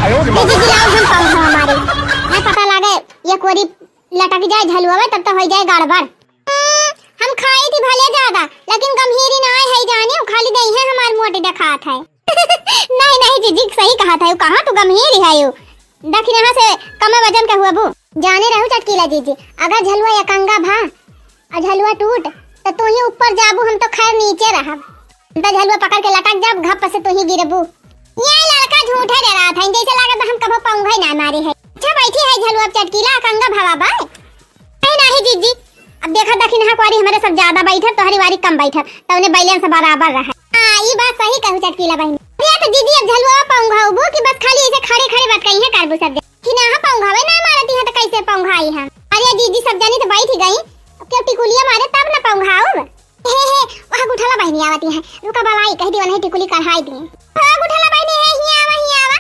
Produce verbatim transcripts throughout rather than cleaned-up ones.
दीदी, दिलाओ हम पाऊँ हमारी। ना पता लागे, ये कोरी लटक जाए झलुआ में, तब तो हो जाए गड़बड़। हम्म, हम खाई थी भले ज्यादा, लेकिन गम्हीरी ना आए है जाने, खाली दही है हमार मोटी देखात है। नहीं, नहीं, जीजी सही कहत है, कहाँ तू गम्हीरी है यू? दखिनहा से कमे वजन के हुआ बू। जाने रहू चटकीला जीजी, अगर झलुआ एकंगा भा और झलुआ टूट, तो तू ही ऊपर जाबू, हम तो खैर नीचे रहब। हम तो झलुआ पकड़ के लटक जाब, घप से तू ही गिरबू। ये लड़का झूठे डरात है, जैसे लागत हम कभो पौंघे ना मारे है। अच्छा बैठी है झलुआ चटकीला, एकंगा भवा बा। नहीं, नहीं जीजी, अब देखा दखिनहा कुआरी हमारे सब ज्यादा बैठत, तोहरी वारी कम बैठत, तवने balance बराबर रहे। हाँ, ई बात सही कहू चटकीला बहिनी। अरे तो जीजी अब झलुआ पौंघाउबू कि बस खाली ऐसे खड़े खड़े बात कही है करबू सब जनी। कि ना पौंघावे ना मारती है तो कैसे पौंघाई हम? अरे जीजी सब जनी तो बैठ गई, अब क्यों टिकुलिया मारे तब ना पौंघाउब। हे हे, वहाँ गुठला बहिनी आवती है, रुका बलाई कह दी वही टिकुली कढ़ाई दी। हाँ गुठला बहिनी है, हिया आवा, हिया आवा।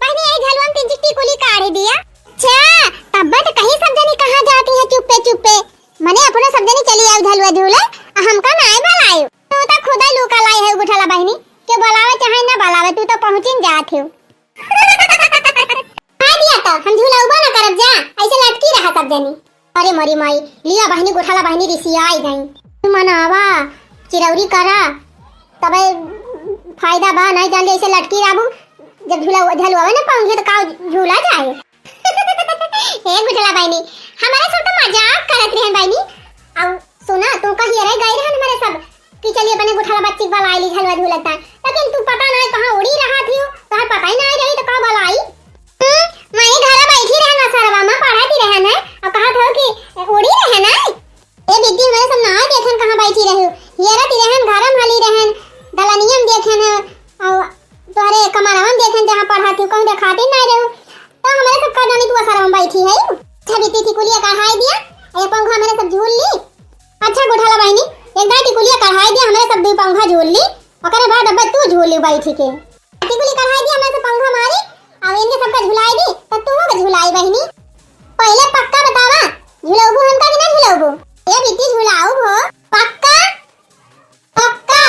बहिनी यही झलुआ में तीन टिकुली काढ़ दिया। अच्छा, तब तो कहीं सब जनी कहाँ जाती है चुप्पे चुप्पे। मने अपने सब जनी चली आयो झलुआ झूले, आ हमका नाय बलायो। तू तो खुदा लूका लाई है गुठला बहिनी, के बलावे चाहे ना बलावे, तू तो पहुँचिन जात हो। आ दिया तो हम झूलउबो ना करब जा, ऐसे लटकी रहा सब जनी। अरे मोरी माई, लिया बहिनी गुठला बहिनी रिसियाई गई। तू मनावा, चिरौरी करा, तबे फायदा बा, नहीं जान ऐसे लटकी रहबू, जब झूला झलुआवे ना पाऊंगी तो का झूला जाए। हे गुठला बहिनी, हमारे सब तो मजाक करत रहन बहिनी। अब सुना, तू कहिए रह गई रहन हमारे सब कि चलिए अपने गुठला बच्ची के बलाई ली झलुआ झूलता, लेकिन तू पता नहीं कहाँ उड़ी रहा थी, तोहर पता ही नहीं रही तो का बलाई। हम्म, मैं ही घरा बैठी रहन असरवा में पढ़ा थी रहन है, और कहा था कि उड़ी रहन है। ए दीदी, हमारे सब ना देखन कहाँ बैठी रही, हियरा ती रहन, घर में हली रहन, दलनिया में देखन है, और तोहरे कमरवा में देखन जहाँ पढ़ा थी, कहूँ देखाते नहीं रहो। तो हमारे सब का जानी तू असरवा में बैठी है। अच्छा बीती थी कुलिया कढ़ाई दिया, ये पंखा हमारे सब झूल ली। अच्छा गुठला बहिनी, एक दाई टिकुलिया कढ़ाई दिया, हमरे सब दुई पंखा झूल ली, ओकरे बाद अब तू झूल ली बैठ के। टिकुली कढ़ाई दिया, हमरे सब पंखा मारी, अब इनके सबका झुलाई दी, तब तू के झुलाई बहिनी। पहले पक्का बतावा, झुलौबू हमका कि ना झुलौबू? ए बिट्टी झुलाऊ हो, पक्का? पक्का?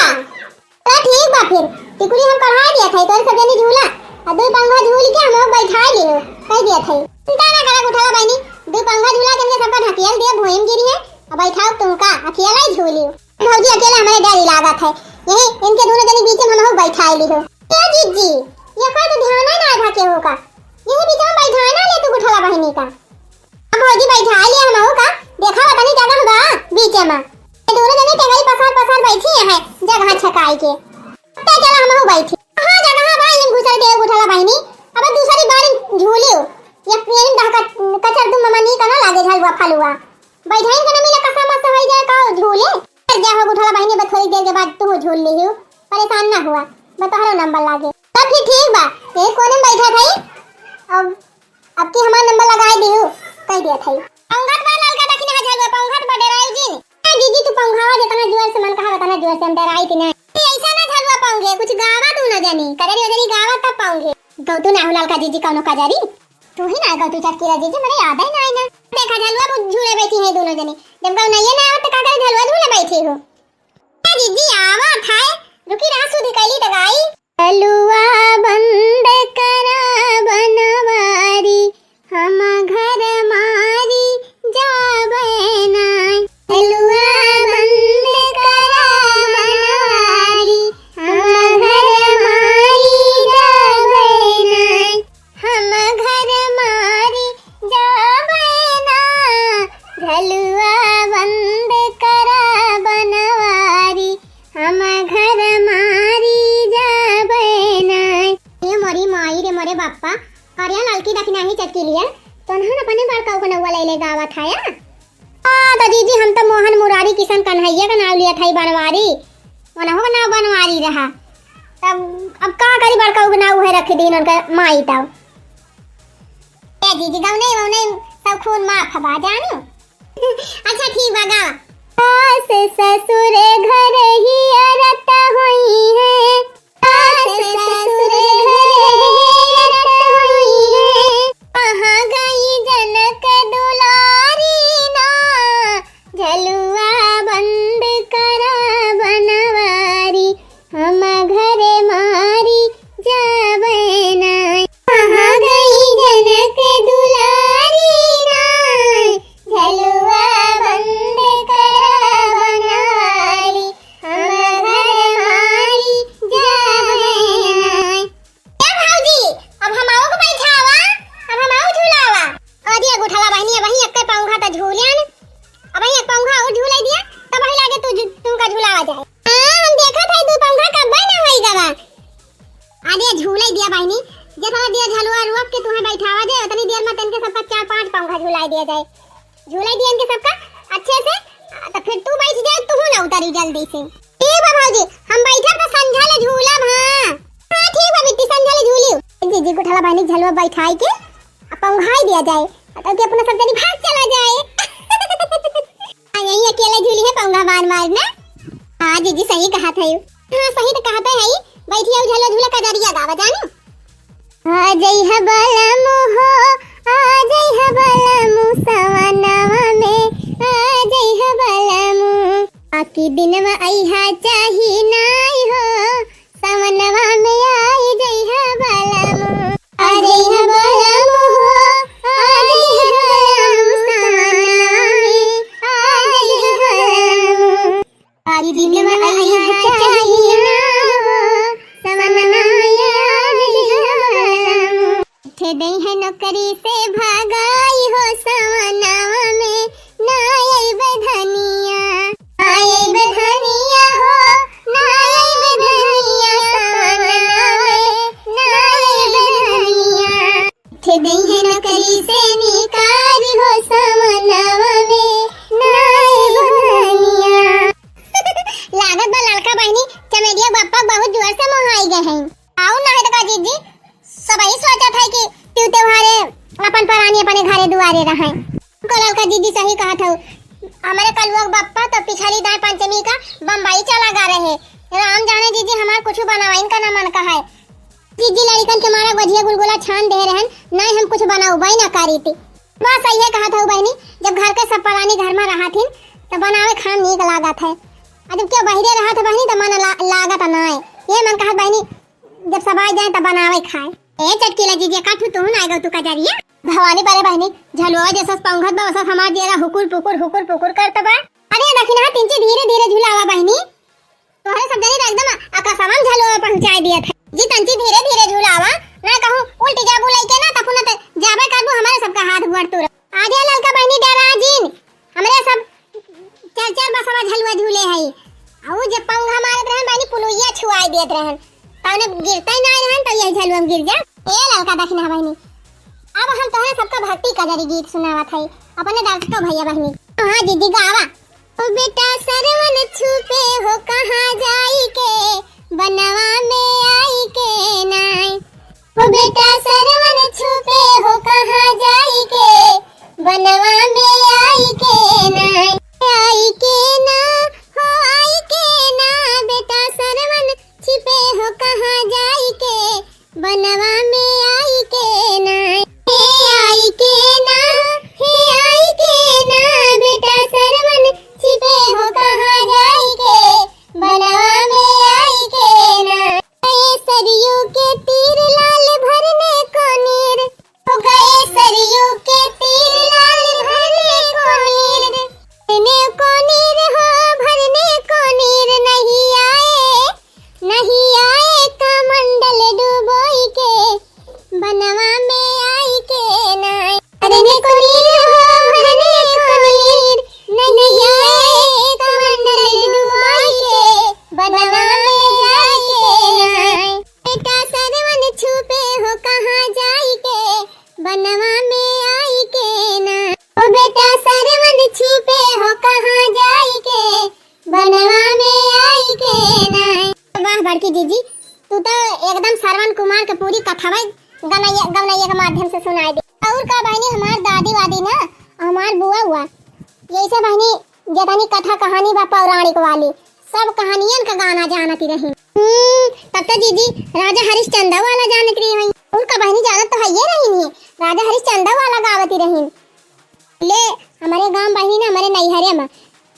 तो ठीक बा फिर, टिकुली हम कढ़ाई दिया था, तोरे सब जनी झूला, आ दुई पंखा झूल के हम बैठाई लियो, कह दिया था। चिंता ना करा गुठला बहिनी, दुई पंखा झूला के हमने सबका ढकेल दिया, भुइम गिरी है, अब बैठाओ तुमका, अकेला ही झूलियो। भौजी अकेला हमारे डर ही लागत है, यही इनके दोनों जनी बीच में हम बैठाई लियो। ए जीजी, ये कोई तो ध्यान ही ना था केहू का, यही बीच में बैठाई ना ले तू गुठला बहिनी का। अब भौजी बैठा लिया हम का, देखा बा तनी जगह बा बीचे में। ये दोनों जने टेंगरी पसार पसार बैठी है जगह छकाई के। ते चला हम बैठी। हाँ जगह बा, इन घुसल के गुठला बहिनी। अब दूसरी बार झूलियो। ये पेन दहका कचर दुम ममा नी कना लागे झलुआ फलुआ। बैठाइन के ना मिले कसा मसा होई जाए का झूले। जा हो गुठला बहिनी, अब थोड़ी देर के बाद तू झूल लियो। परेशान ना हुआ, बतहरो नंबर लागे। तब फिर ठीक बा, ये कोने में बैठा था? अब अब की हमार नंबर लगाए दिहु, कह दिया था। पंखा तो ललका दखिनहा झलुआ, पंखा तो डराई जिन। ए जीजी, तू पंखावा जितना जोर से मन कहा उतना जोर से, हम डराई थी ना। ए, ऐसा ना झलुआ पाऊंगे, कुछ गावा तू ना जानी, कजरी वजरी गावा तब पाऊंगे। गौतू ना हो ललका जीजी कौनो कजरी। तू ही ना गौतू चटकीला जीजी, मेरे याद ही ना आई ना। देखा झलुआ बहुत झूले बैठी है दोनों जनी, जब गौ नहीं ना आवत तो का करे झलुआ झूले बैठी हो। ए जीजी आवा था, रुकी रहा सुधी कैली तो गाई। झलुआ बंद करा बनवारी, हम घर मारी जाबे नाय। झलुआ बंद करा बनवारी, हम घर मारी जाबे नाय। हम घर मारी जाबे ना, झलुआ बंद करा बनवारी, हम घर मारी जाबे नाय। ए मोरी माई रे मोरे बाप्पा, करिया ललकी दखिनही चटकीलिया, तोनहन अपने बड़का उगनौआ लैले गावत हया। आ, तो जीजी, हम तो मोहन मुरारी किशन कन्हैया का नाव लिया था, ई बनवारी, ओनहु का नाव बनवारी रहा। तब अब का करी, बड़का उगना उहे रख दीन उनका माई तब। ए जीजी, गौने वौने सब खून माफ बा, जानू। अच्छा, ठीक बा, गावा। सास ससुर घर ही अरत होई है, सास ससुर घर हेरत होई है। कहाँ गई जनक दुलारी ना, झलुआ बंद करा बनवारी, हम घर मारी जाबे नाय। कहाँ ये थोड़ा देर झलुआ रोक के तुहें बैठावा जाए, उतनी देर में तनके सबका चार पांच पौंघा झुलाए दिया जाए। झुलाई दिया इनके सबका अच्छे से, आ, तो फिर तू बैठ जाए, तू ना उतरी जल्दी से। ठीक बा भौजी, हम बैठब तो संझा ले झूलब, हाँ। हाँ, ठीक बा बिट्टी, संझा ले झूलियो। जीजी को उठाला बहिनी, झलुआ बैठाई के आ पौंघाई दिया जाए, आ, तो कि अपना सब जनी भाग चला जाए। आ, यही अकेले झूली है पौंघा मार मार ना। हाँ जीजी, सही कहा था यू। हाँ, सही तो कहते है। बैठिए, झलुआ झूला कजरिया गावा जानी। आ जइह बलमु हो, आ जइह बलमु सवनवा में, आ जइह बलमु। आकी दिनवा अइहा चाही नाई हो, सवनवा में आई जइह बलमु। आ जइह बलमु हो, आ जइह बलमु सवनवा में, आ जइह बलमु। आखिरी में अइहा चाहिए ना हो, समनवा में आवे हो। ठे दई है नौकरी से भागाई हो, समनवा में ना अइबे धनिया। ना अइबे धनिया हो, ना अइबे धनिया, समनवा में ना अइबे धनिया। ठे दई है नौकरी से निकार हो, समनवा में ना अइबे धनिया। लागत बा ललका बहिनी चमेलिया बप्पा बहुत जोर से मोहाई गए हैं। आऊ ना है तो का जीजी, सबही सोचत है कि तिउ त्योहारे अपन परानी अपने घरे दुआरे रहे। को ललका जीजी सही कहत हऊ, हमरे कलुआ के बप्पा तो पिछली दाई पंचमी का बम्बई चला गा रहे। राम जाने जीजी हमार कुछ बनावाइन का ना मन का है। जीजी लड़िकन के मारा गोझिया गुलगुला छान दे रहन, नाहीं हम कुछ बनाउबे ना करी थी। बस इहे कहत हऊ बहिनी, जब घर के सब परानी घर में रहत हिन, त बनावे खान नीक लागत है। आ जब केहू बहिरे रहत है बहिनी, त मन ला-, लागत नाय। ये मन कहत बहिनी, जब सब आ जाए, त बनावे खाए। ए चटकीला जीजी, काठू तू ना आएगा तू कजरिया। भवानी परे बहिनी, झलुआ जैसा पौंघत बा, वैसा हमार जियरा हुकुर पुकुर, हुकुर पुकुर करत बा। अरे दखिनहा तिनची, धीरे धीरे झुलावा बहिनी। तोहरे सब जनी त एकदम आकाशवा में झलुआ पहुँचाई दियत है। जी तंची धीरे धीरे झुलावा, ना कहूँ उल्टी जाबू लइके ना, तब ना त जाबे करबू हमारे सबका हाथ गोड़ तोड़। आजे ललका बहिनी डरा जिन, हमरे सब चार चार बसवा झलुआ झूले है। आऊ जब पौंघा मारत रहन बहिनी पुलुइया छुआई देत रहन, तौने गिरते ही ना रहन, तो यही झलुआ में गिर जा। ए ललका दखिनहा बहिनी, अब हम तोहरे सबका भक्ति कजरी गीत सुनावत है, अपने दर्शकों भैया बहिनी। हाँ दीदी गावा। ओ बेटा सरवन छुपे हो कहाँ जाई के, बनवा में आई के नाय। ओ बेटा सरवन छुपे हो कहाँ जाई के, बनवा में आई के नाय। आई के ना, हो आई के ना, बेटा सरवन छिपे हो कहाँ जाई के, बनवा में आई के ना, हे आई के ना, हे आई के ना, बेटा सरवन छिपे हो कहाँ जाई के, बनवा में आई के ना। गए सरयू के तीर लाल भरने को नीर, हो गए सरयू के तीर लाल भरने को नीर, भरने को नीर हो, भरने को नीर नहीं आए, नहीं आए कमंडल डुबोई के, बनवा में आई के नाय। भरने को नीर हो, भरने को नीर, नहीं आए कमंडल डुबोई के, बनवा में आई के नाय। बेटा सरवन छुपे हो कहाँ जाई के, बनवा में आई के ना। ओ बेटा सरवन छुपे हो कहाँ जाई के, बनवा में आई के ना। वाह बड़की जीजी, तू तो एकदम श्रवण कुमार के पूरी कथावे गनैया, गवनैया के माध्यम से सुनाई दे। और का बहिनी, हमार दादी वादी ना, हमार बुआ हुआ, जैसे बहिनी जितनी कथा कहानी बा पौराणिक वाली, सब कहानियन का गाना जानती रही। हम्म, तब तो जीजी राजा हरिश्चंद्र वाला जानत रही हुई। और का बहिनी जानत तो है ये रही नहीं, राजा हरिश्चंद्र वाला गावती रही। ले, हमारे गांव बहिनी ना, हमारे नैहरे में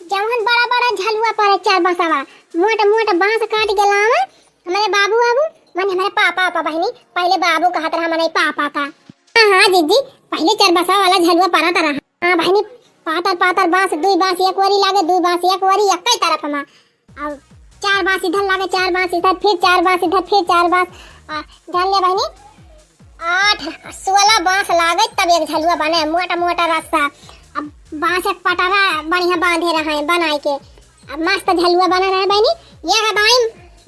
जवन बड़ा बड़ा झलुआ पर चार बसवा, मोट मोट बांस काट के लावा, हमारे बाबू बाबू, माने हमारे पापा, पापा बहिनी, पहले बाबू कहत रहा, माने पापा का। हाँ, हाँ, जीजी, पहले चार बसवा वाला झलुआ परत रहा। हाँ बहिनी, पातर, पातर बांस, दुई बांस एक ओरी लागे, दुई बांस एक ओरी, एक्कै तरफ मा। अब चार बांस इधर लागे, चार बांस इधर, फिर चार बांस इधर, फिर चार बांस, आ, जान ले बहिनी, आठ, सोलह बांस लागे, तब एक झलुआ बने, मोटा, मोटा रस्सा। अब बांस एक पटरा बढ़िया बांधे रहे, बनाई के। अब मस्त झलुआ बना रहे बहिनी। ये हदाई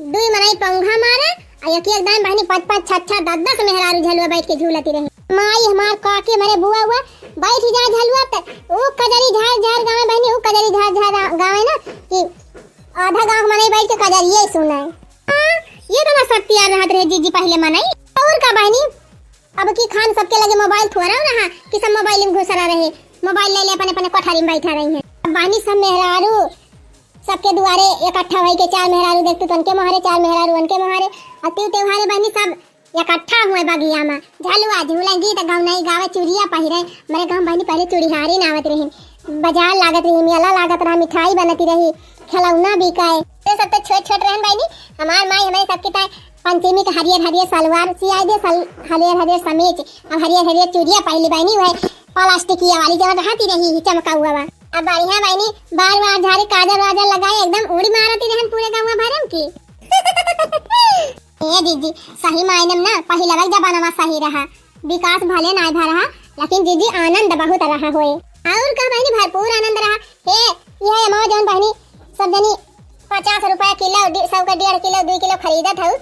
दुई मनई पौंघा मारे, आ एक एक दान बहिनी पाँच पाँच छह छह दस दस मेहरारू झलुआ बैठ के झूलती रही। माई हमार काके मरे बुआ हुआ बैठ जाए झलुआ त ऊ कजरी झार झार गावे बहिनी, ऊ कजरी झार झार गावे ना कि आधा गाँव के मनई बैठ के कजरिये सुनाए। हाँ, ये तो ना सत्य रहत रहे जीजी पहले मनई। और का बहिनी, अब की खान सबके लगे मोबाइल थोड़ा रहा कि सब मोबाइल में घुसरा रहे, मोबाइल ले ले अपने अपने कोठरी में बैठा रही हैं। अब बहिनी सब मेहरारू सबके दुआरे इकट्ठा होई के चार मेहरारू देखतू तनके मोहरे, चार मेहरारू उनके मोहरे। और तीज त्योहारे बहिनी सब इकट्ठा हुए बगिया में, झलुआ झूले, गीत गौनाई गावे, चूड़िया पहिरे। मरे गाँव बहिनी पहले चूड़िहारी ना आवत रही, बाजार लागत रही, मेला लागत रहा, मिठाई बनती रही, खिलौना बिकाए। ये सब तो छोट छोट रहन बहिनी, हमार माई हमारे सबके ताए पंचमी के हरियर हरियर सलवार सियाई दे, सल-, हरियर हरियर समीज, अब हरियर हरियर चूड़िया पहली बहिनी हुए प्लास्टिकिया वाली जवन रहती रही ही चमका हुआ बा। अब बढ़िया बहिनी बार बार झाड़ी काजर वाजर लगाए एकदम उड़ी मारती रहन पूरे गाँव भरम की। ए जीजी, सही मायने में ना पहिलवा के जमाना में सही रहा, विकास भले नाय भा रहा, लेकिन जीजी आनंद बहुत रहा होए। और का बहिनी भरपूर आनंद रहा। हे, यह अमावा जौन बहिनी सब जनी पचास रुपया किलो, डे-, सौ के डेढ़ किलो, दुई किलो खरीदत हऊ,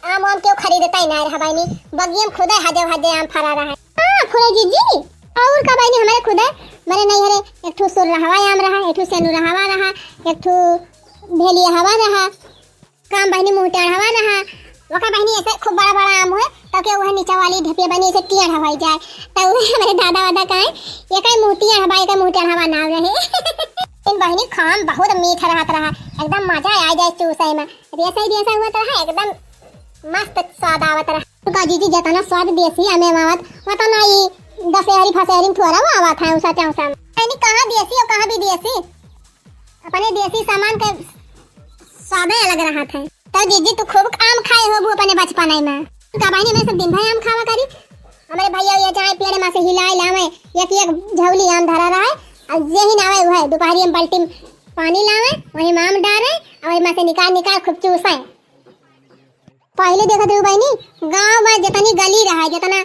आम वाम केहू खरीदता ही ना रहा बहिनी, बगिया में खुदे हजे हजे आम फरा रहा है। हाँ, फुले जीजी, और का बहिनी हमारे खुदे, मरे नहीं हरे, एक ठू सुर रहवा आम रहा, एक ठू सेनु रहवा रहा, एक ठू भेलिया हवा रहा, काम बहिनी मुँह टेढ़वा रहा, ओका बहिनी ऐसे खूब बड़ा बड़ा आम हुए, तो के वह नीचे वाली ढेपिया बहिनी ऐसे टेढ़ हो जाए, तो वह हमारे दादा वादा कहे, "ये कहीं मुँह टेढ़ बा, ये कहीं मुँह टेढ़वा ना रहे।" इन बहिनी खाम बहुत मीठ रहत रहा, एकदम मजा आ जाए चूसे में, रेसा ही रेसा हुआ रहा, एकदम मस्त स्वाद आवत रहा। का जीजी जितना स्वाद देसी आमे में आवत, उतना ही दशहरी फसहरी में थोड़ा वो आवत है, उसा चाउसा में। यानी कहाँ देसी और कहाँ विदेशी, अपने देसी सामान के स्वादे अलग रहत है। तो जीजी तू खूब आम खाए होबू अपने बचपन में। का बहिनी में सब दिन भर आम खावा करी। हमारे भैया ये चाहे पेड़ में से हिलाए लावे, एक एक झौली आम धरा रहा है, और यही ना आवे वह दोपहरी में बाल्टी में पानी लावे, वही में आम डारे, और वही में से निकाल निकाल खूब चूसे। पहले देखत रहू बहिनी, गाँव में जितनी गली रहा, जितना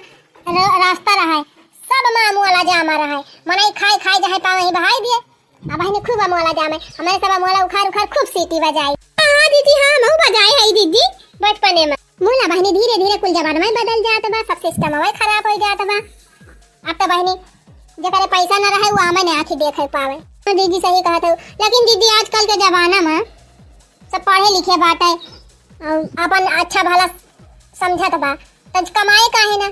र-, रास्ता रहा, सब में अमवाला जामा रहा। मनई खाए खाए जहाँ पावे वहीं बहाई दिए। अब बहिनी खूब अमवाला जामे, हमारे सब अमवाला उखाड़ उखाड़ खूब सीटी बजाई। हाँ दीदी, हाँ, हमहू बजाए है दीदी बचपने में। बोला बहिनी, धीरे धीरे कुल जमाना में बदल जात बा, सब सिस्टम वही खराब हो जात बा। अब तो बहिनी जेकरे पैसा न रहे वो आमे ने आँखी देखे पावे। हाँ दीदी सही कहत हो, लेकिन दीदी आजकल के जमाना में सब पढ़े लिखे बाटे, अम, अपन अच्छा भला समझत बा, त कमाए काहे ना?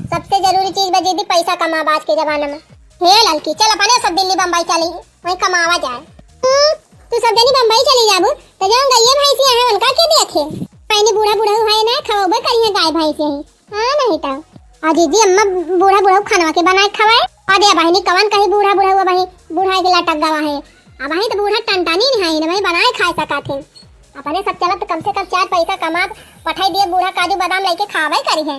सबसे जरूरी चीज बा दीदी पैसा कमाबा आज के जमाना में। हे ललकी, चल अपने सब दिल्ली बम्बई चली, वहीं कमावा जाए। हम्म, तू सब जनी बम्बई चली जाबू, त जौन गइये भैंसिया है उनका के देखे? पहले बूढ़ा बूढ़ा है ना, खवबे करिए गाय भैंस यही। हाँ, नहीं तो। आ दीदी, अम्मा बूढ़ा बूढ़ा खानवा के बनाए खवाए। आ दे बहिनी, कवन कही बूढ़ा बूढ़ा हुआ बही, बूढ़ा के लटक गवा है। अब बही तो बूढ़ा टनटनी नहीं है ना, बही बनाए खाए सका थे। अपने सब चलत तो कम से कम चार पैसा कमा पठाई दिए, बूढ़ा काजू बादाम लेके खावे करी है।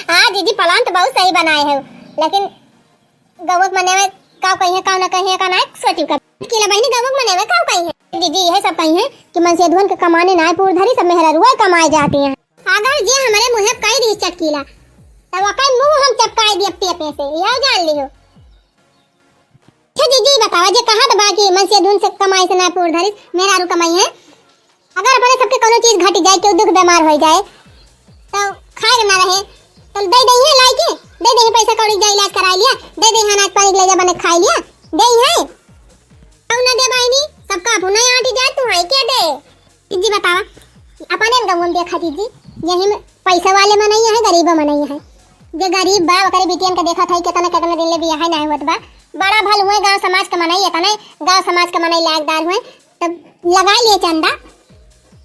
हाँ दीदी, प्लान तो बहुत सही बनाए है, लेकिन गवक मने में का कही है, का ना कही है, का ना सोची कर। किला बहिनी गवक मने में का कही है? दीदी, यह सब कही है कि मनसेधुअन के कमाने ना पूर धरी, सब मेहररुआ कमाए जाती हैं। अगर जे हमरे मुँहे कई दी चटकीला, तब ओकर मुँह हम चपकाई दी अपने अपने से, यह जान लियो। अच्छा जीजी, बतावा, जे कहा तो बा कि मनसेधुन से कमाई से ना पूर धरिस, मेहरारू कमाई है। अगर अपने सबके कोनो चीज घट जाए, केहू दुख बीमार हो जाए, तो खाए के ना रहे, तो दे दे है लाई के, दे दे है पैसा कौड़ी, जा इलाज कराई लिया, दे दे है अनाज पानी के ले जा बने खाई लिया, दे है। और ना दे बहिनी, सबका अपना आंटी जाए, तू है क्या दे? जीजी बतावा, अपने गौवा में देखा जीजी, यही में पैसा वाले मनई है, गरीबो मनई है। जे गरीब बा, ओकरे बिटियन के देखत है, केतना केतना दिन ले बियाह नाहीं होत बा। बड़ा भल हुए गाँव समाज के मनई, एतने गाँव समाज के मनई लायकदार हुए, तब लगाई लिए चंदा।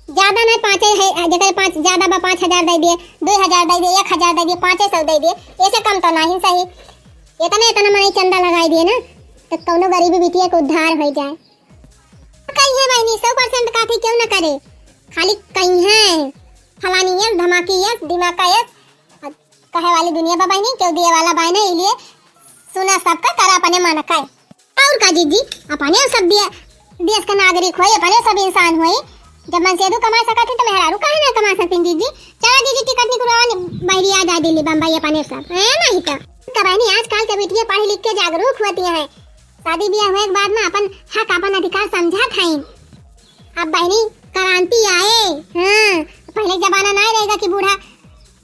ज्यादा नहीं, पाँचे है, जेकरे पाँच ज्यादा बा, पाँच हजार दे दिए, दो हजार दे दिए, एक हजार दे दिए, पाँचे सौ दे दिए, ऐसे कम तो नहीं सही। एतने एतना मनई चंदा लगाई दिए ना, तो कौनो गरीबी बिटिया के उद्धार हो जाए। कही है बहिनी, सौ परसेंट काफी क्यों ना करे, खाली कही है फलानी यस, धमाकी यस, धमाका यस। अब कहे वाली दुनिया बा बहिनी, क्यों दिए वाला बाय ना, इलिए सुना सबका, करा अपने मन का। और का जीजी, अपने सब दे-, देश का नागरिक होई, अपने सब इंसान होई। जब मनसेधु कमा सकत है तो मेहरारू काहे ना कमा सकती जीजी? चला जीजी, टिकट निकलवा, बहरी आ जा दिल्ली बम्बई अपने सब, है नहीं तो। तो बहिनी, आजकल के बिटिया पढ़ लिख के जागरूक होती हैं, शादी ब्याह हुए के बाद ना अपन हक, अपन अधिकार समझत हईन। अब बहिनी, क्रांति आए। हाँ, पहिले जमाना नाहीं रहेगा कि बूढ़ा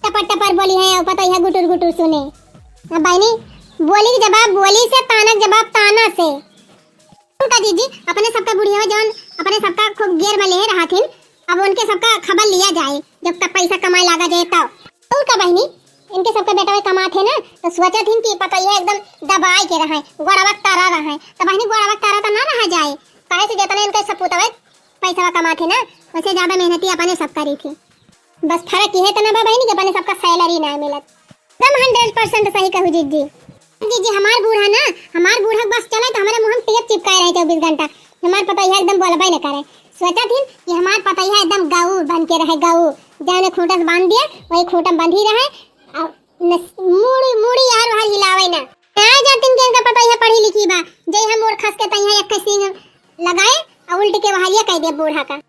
टपर टपर बोलिहैं अउ पतोहिया गुटुर गुटुर सुने। अब बहिनी, बोली के जवाब बोली से, ताना के जवाब ताना से। उनका जीजी, अपने सबका बुढ़िया जौन अपने सबका खूब गेर में लेहे रहथिन, अब उनके सबका खबर लिया जाए, जब तक पैसा कमाए लागा जाए तब। उनका बहिनी, इनके सबका बेटवा कमात है ना, तो सोचत हिन कि पतोहिया एकदम दबाए के रहै, गोड़वा के तरा रहै। तो बहिनी, गोड़वा के तरा तो ना रहा जाए, काहे से जितना इनके सपूतवा पैसा कमात है ना, वैसे ज्यादा मेहनती अपने सब करी थी। बस फर्क इहे तना बा बहिनी कि अपने सबका salary ना मिलत। एकदम hundred percent सही कहू जीजी। जीजी, हमार बूढ़ा ना, हमार बूढ़ा बस चले तो हमरे मुँह में tape चिपकाए रहे चउबीस घंटा। हमार पतोहिया एकदम बोलबे न करे। सोचत हिन कि हमार पतोहिया एकदम गऊ बन के रहे, गऊ। जौने खूँटा से बांध दिया, वही खूँटा में बंधी रहे। अउ न-, मूड़ी, मूड़ी यार वहाँ हिलावे ना। ना जानतिन कि इनका पतोहिया पढ़ी लिखी बा। जय हम मोर खस के तैया एक सींग लगाए अउ उल्ट के वहाँ ये कह दे बूढ़ा का।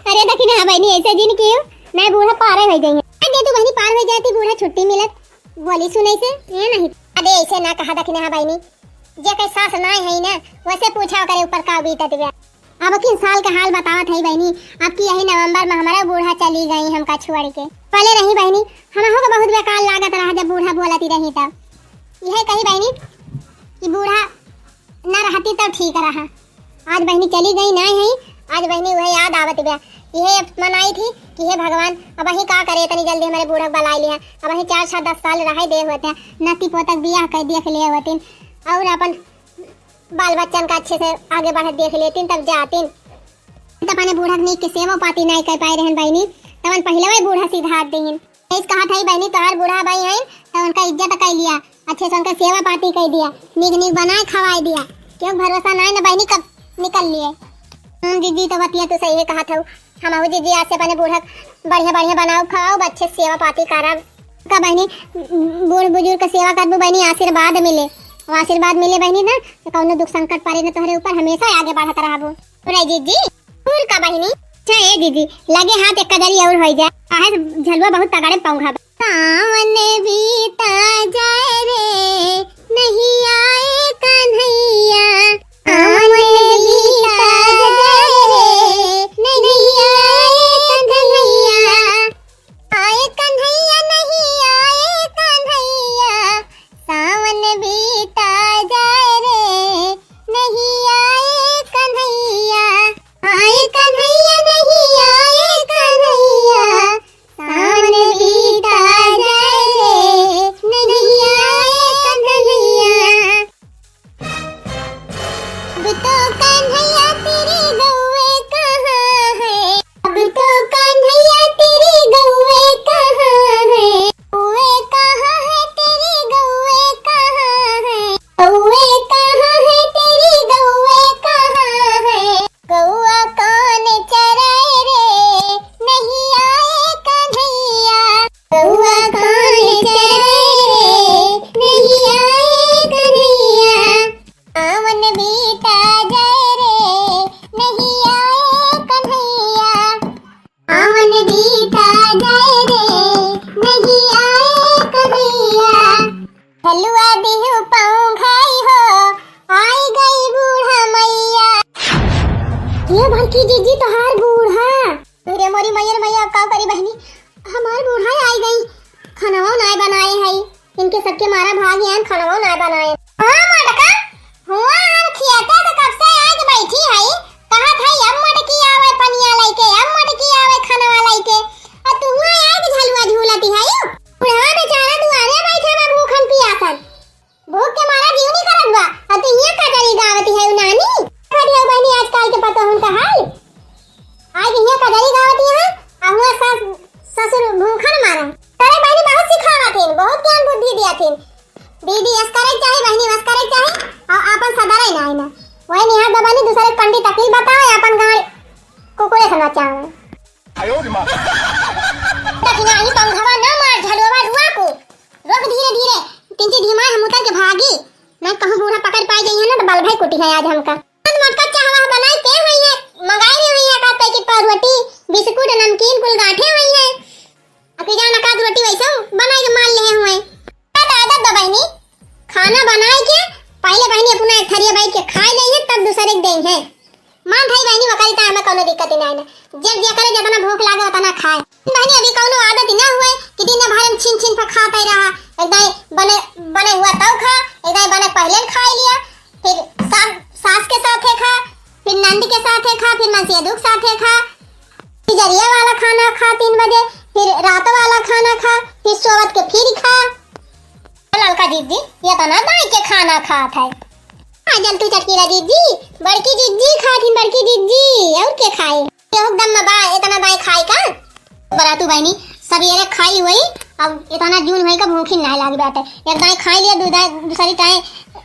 अरे दखिनहा बहिनी, ऐसे जिन कियो, नाहीं बूढ़ा पारे होइ जाइहैं। अरे तू बहिनी पार होइ जाती, बूढ़ा छुट्टी मिलत, बोली सुनै से, ये नहीं। अरे ऐसे ना कहा दखिनहा बहिनी, जेके सास नाहीं है ना, वैसे पूछा ओकरे ऊपर का बीतत बा। अब की साल का हाल बतावत है बहिनी, अब की यही नवंबर में हमारा बूढ़ा चली गई हमका छोड़ के। पहले रही बहिनी, हमहू के बहुत बेकार लागत रहा जब बूढ़ा बोलती रही तब। यह कही बहिनी कि बूढ़ा न रहती तब ठीक रहा। आज बहिनी चली गई नाहीं है, आज बहिनी वह याद आवत बा। यह मनाई थी कि हे भगवान, अब वही का करे, इतनी जल्दी हमारे बूढ़ा के बुलाई लिया, अब वही चार छः दस साल रहे दे होते, नाती पोतक बियाह कर देख लिए होतिन अउर अपन बाल बच्चन का अच्छे से आगे बढ़त देख लेतिन, तब जातिन। तब अपने बूढ़ा के नीक के सेवा पाती नाहीं कर पाए रहन बहिनी, तवन पहिले वही बूढ़ा सिधार देहिन। ऐस कहा था बहिनी, तोहार बूढ़ा भाई हैं, तो उनका इज्जत कर लिया, अच्छे से उनका सेवा पाती कर दिया, नीक नीक बनाए खवाए दिया। क्यों भरोसा नाहीं ना बहिनी, कब निकल लिए। हम्म, जीजी, तो बतिया तू सही है कहा था। हमहू जीजी आज से अपने बूढ़ा के बढ़िया बढ़िया बनाओ खवाओ, अच्छे से सेवा पाती करब। का बहिनी, बूढ़ बुजुर्ग के सेवा करबू बहिनी, आशीर्वाद मिले। और आशीर्वाद मिले बहिनी ना, तो कौनो दुख संकट पड़े ना तोहरे ऊपर, हमेशा आगे बढ़त रहबू। रे जीजी, फूल का बहिनी? अच्छा ए जीजी, लगे हाथ एक कजरी और होइ जाए। काहे से झलुआ बहुत तगड़े पौंघा बा। सावन बीता जाए रे, नहीं आए कन्हैया। सावन बीता जाए रे, नहीं आए कन्हैया। आए कन्हैया नहीं आए कन्हैया, सावन बीता जाए रे, नहीं आए कन्हैया। आए कन्हैया नहीं आए कन्हैया, सावन बीता जाए रे, नहीं आए कन्हैया। अब तो कन्हैया तेरे गौवे कहाँ है? अब तो कन्हैया तेरे गौवे कहाँ है? गौवे कहाँ है तेरे गौवे कहाँ है? गौवे कहाँ है तेरे गौवे कहाँ है? गौवा कौन चराए रे, नहीं आए कन्हैया। गौवा कौन चराए रे, नहीं आए कन्हैया। सावन बीता जाए रे, नहीं आए कन्हैया। सावन बीता जाए रे, नहीं आए कन्हैया। झलुआ दिहु पौंघाई हो, आई गई बूढ़ा मैया। ये बड़की जीजी तोहार बूढ़ा। रे मोरी मैया रे मैया, अब का करी बहिनी, हमार बूढ़ा आई गई, खानवा नाय बनाए है। इनके सबके मारा भाग यान खानवा ना बनाए। हाँ मोटका, हुआ हम खियाते से कब से आए के बैठी हई, कहत हई अब मोटकी आवे पनिया लइके, अब मोटकी आवे खानवा लइके, और तू हुआ आए के झलुआ झूलती हई। बुढ़वा बेचारा दुआरे बैठे बा भूखन पियासन, भूख के मारा जीव नहीं करत बा, और तू हियां कजरी गावती हई नानी। देखत हई बहिनी आजकल के पतोहन का हाल। आज हियां कजरी गावत हियां, आ हुआं सास ससुर भूखन मारा। अरे बहिनी बहुत सिखावत हिन, बहुत ज्ञान बुद्धि दिया थिन। दीदी अस करे चाही, बहिनी अस करे चाही, और आपन सदरे ना आईना। वही निहार दबानी दूसरे पंडित अकील बताओ, आपन गाड़ कुकुरे समझ चाहो। आयो रे माँ। दखिना ही पंखवा ना मार झलुआ रुआ को। रोक धीरे धीरे, तिनची धीमा हम उतर के भागी। मैं कहूँ बूढ़ा पकड़ पाए जाइए ना तो बल भाई कुटी है आज हमका। मटका चाहवा बनाए के हुई है, मंगाए रही हुई है का पैकेट पर रोटी, बिस्कुट, नमकीन कुल गांठे हुई है। अब की जाना का रोटी वैसे बनाए के मार लिए हुए। का आदत बा बहिनी, खाना बनाए के पहले बहिनी अपना एक थरिया बैठ के खाए ले है, तब दूसरे के देंगे। मान अरे अभी कौनो आदत ना हुए कि दिन भर में छिन छिन पर खाते रहा। एक दाई बने, बने हुआ तौ खा, एक दाई बने पहले खाई लिया, फिर सा-, सास के साथे खा, फिर नंद के साथे खा, फिर मनसेदू के साथे खा, फिर जरिया वाला खाना खा तीन बजे, फिर रात वाला खाना खा, फिर सोवत के फिर खा। ललका जिज्जी, ये तना दाई के खाना खात है। आ जल तू चटकीला जिज्जी, बड़की जिज्जी खात हिन, बड़की जिज्जी, और के खाए? केहू के दम में बा, इतना दाई खाए का? बरा तू बहनी, सबेरे खाई हुई, अब इतना जून हुई का भूखी नाहीं लागी बाटे। एक दाई खाई लिया, दू दाई, दूसरी दाई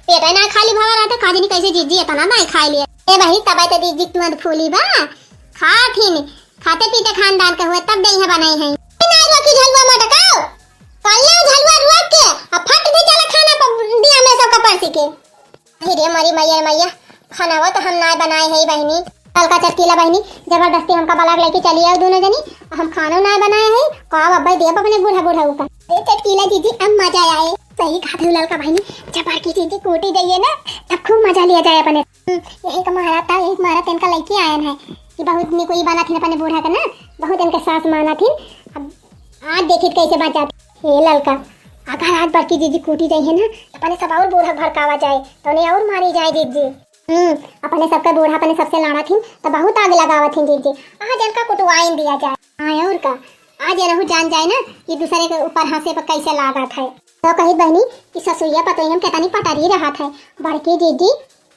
पेट ही ना खाली भवा रहता, का जानी कैसे जिज्जी इतना दाई खाई लिया। ए बहनी, तब तो जिज्जी तुरंत फूली बा, खात हिन, खाते पीते खानदान के हुए, तब दे यहाँ बनाई है। नाहीं रोकी झलुआ मटकाओ, कल्ले झलुआ रोक के, अब फट दे चला खाना पर दिया में सबका परसी के। अरे रे मरी मैया, मैया, खानावा तो हम ना बनाए है बहनी। ललका चटकीला बहनी, जबरदस्ती हमका बलाक लेके चली आओ दोनों जनी, हम खाना ना बनाए है, का अब अब्बे देब अपने बूढ़ा बूढ़ा ऊपर। अरे चटकीला जिज्जी, अब मजा आए। सही कहा थे ललका बहनी, जब बड़की जिज्जी कूटी जाइए ना, तब खूब मजा लिया जाए अपने। हम्म, यही का मारा था, यही का मारा तेनका लइके आयन है कि बहुत निकोई बना थिन अपने बूढ़ा का ना, बहुत इनके सास माना थिन। अब आज देखित कैसे बच जात। हे ललका, अगर आज बड़की जिज्जी कूटी जाई है ना, तो अपने सब और बूढ़ा भड़कावा जाए, तो उन्हें और मारी जाए जिज्जी। हम्म, अपने सबके बूढ़ा अपने सबसे लड़ा थिन, तो बहुत आग लगावा थिन जिज्जी। आज इनका कुटवाइन दिया जाए। हाँ और का, आज ये रहू जान जाए ना कि दूसरे के ऊपर हंसे पर कैसे लागत है। तो कही बहनी कि ससुइया पतोहिया में कितनी पटरी रहत है, बड़की जिज्जी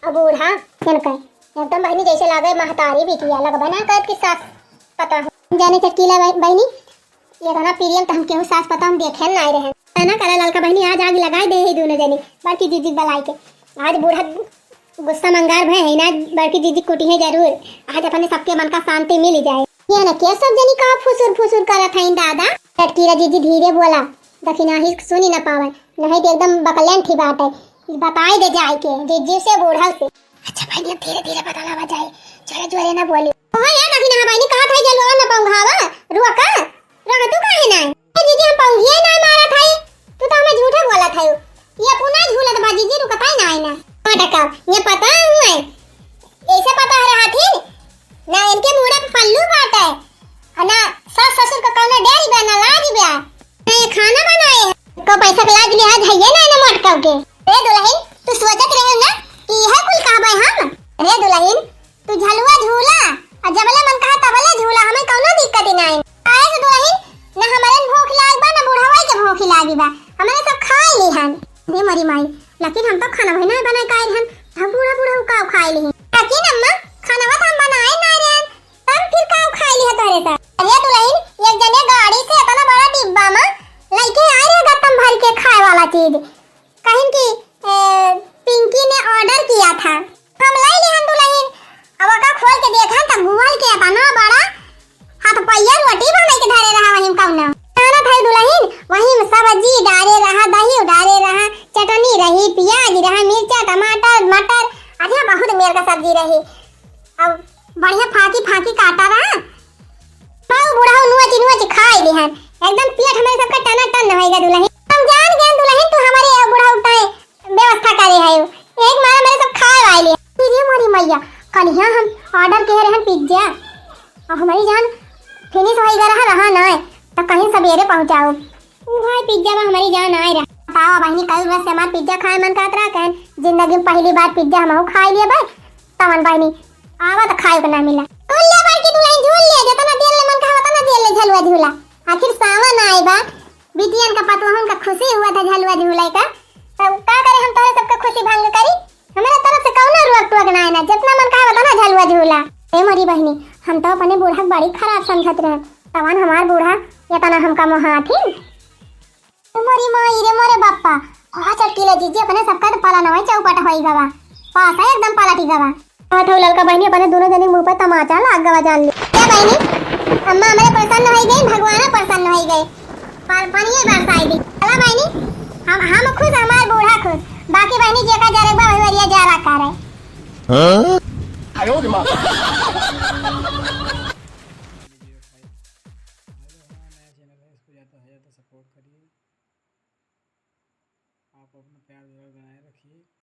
और बूढ़ा इनका। एकदम बहनी जैसे लागे महतारी बिटिया, लगबे ना करत कि सास पता हो। जाने चटकीला बह-, बहनी, ये तना प्रियम तो हम केहू सास पता हम देखे ना आए रहे। ना करे ललका बहनी, आज आग लगाए दे है दोनों जनी, बड़की जिज्जी बलाई के। आज बूढ़ा गुस्सा मंगार भय है ना, बड़की जिज्जी कुटी है जरूर। आज अपने सबके मन का शांति मिल जाए। ये ना के सब जनी का फुसुर फुसुर करत है दादा। चटकीला जिज्जी धीरे बोला, दखिनाही सुनी न पावे, नहीं तो एकदम बकलेन ठी बात है। बताई दे जाए के जिज्जी से बूढ़ा से। अच्छा भाई, अब धीरे धीरे बतलावा जाए, जोरे जोरे ना बोली। ओए यार, अभी ना भाई ने कहा था जलवा ना पौंघावा, रुआ का? रुआ तू काहे ना? ए दीदी, हम पौंघिए ना मारा था, तू तो हमें झूठे बोला था। ये अपना झूलत बा दीदी, रुकता ही ना है ना। हाँ टका, ये पता हुए, ऐसे पता है हाथी ना, इनके मुड़ा पे पल्लू बाटे, और ना सास ससुर का कौनो डर बा, ना लाज बा। ए, खाना बनाए हैं। को पैसा के लाज लिहाज है ये ना, ना मोटकाऊ के। रे दुलहिन, तू सोचत रहे ना कि यह कुल कहबे हम? रे दुलहिन, तू झलुआ झूला, और जबले मन कहा तबले झूला, हमें कौनो दिक्कत ही नहीं। काहे से दुलहिन, ना हमारे भूख लाग बा, ना बुढ़ावा के भूख लागी बा, हमारे सब खाए ली हन। रे मरी माई, लेकिन हम तो खाना वही ना बनाए काहे हन, हम बूढ़ा बूढ़ा का खाए ली। लेकिन अम्मा, खाना तो हम बनाए ना रहे हन, तब फिर का खाई लिया तोरे से? अरे दुलहिन, एक जने गाड़ी से इतना बड़ा डिब्बा में लइके आए रहे गत्तम भर के खाए वाला चीज। कहिन कि, ए, पिंकी ने order किया था। हम लइ लिहन दुलहिन। अब ओका खोल के देखन त गुहल के इतना बड़ा हाथ पहिया रोटी बना के धरे रहा वही में कौनो। जाना था दुलहिन, वही में सब्जी डारे रहा, दही डारे रहा, चटनी रही, प्याज रहा, मिर्चा, टमाटर, मटर, अरे बहुत मेर का सब्जी रही। अब बढ़िया फांकी फांकी काटा रहा। बाऊ बुढ़ऊ नुआ चिनुआ ची खाए लिहन। एकदम पेट हमारे सबका टना टन होएगा दुलहिन। हम जान गए दुलहिन तू हमारे ये बुढ़ऊ ताए व्यवस्था करे है। एक मारा मेरे सब खाए वाले। अरे मोरी मैया, कल यहाँ हम order किए रहन pizza। और हमारी जान finish होएगा रहा, रहा ना है। तो कहीं सवेरे पहुँचाओ। ऊ भाई पिज्जा में हमारी जान आए रहा। बताओ बहनी, कल बस हमार पिज्जा खाए मन करत रहा, कहन जिंदगी में पहली बार पिज्जा हमहू खाए लिए भाई। तवन बहनी, आवा तो खाए को ना मिला। झूल ले बड़की दुलहिन, झूल ले, जितना देर ले मन कहा उतना देर ले झलुआ झूला। आखिर सावन आए बा, बिटियन का पतोहन का खुशी हुआ था झलुआ झूले का, तब का करे हम तोहरे सबका खुशी भंग करी? हमारे तरफ से कौनो रोक टोक ना है ना, जितना मन कहा उतना झलुआ झूला। ए मोरी बहनी, हम तो अपने बूढ़ा के बड़ी खराब समझत रहे, तवन हमार बूढ़ा इतना हमका मोहाथिन। ए मोरी माई रे मोरे बापा, कहा चटकीला जीजी अपने सबका तो पाला नवाई चौपट होई गवा, पासा एकदम पलटी गवा। हाथ हो ललका बहनी, अपने दोनों जने के मुंह पर तमाचा लाग गवा जान ले। क्या बहनी, अम्मा हमारे प्रसन्न होई गई, भगवान प्रसन्न होई गए, पर पानी बरसाई दी। चला बहनी, हम, हम खुश, हमार बूढ़ा खुश, बाकी बहनी जेका जरे बा वही वरिया जरा करे। हाँ? आयो रे माँ। हेलो, हाँ, नया चैनल है, इसको ज़्यादा से ज़्यादा सपोर्ट करिए। आप अपना प्यार दुलार बनाए रखिए।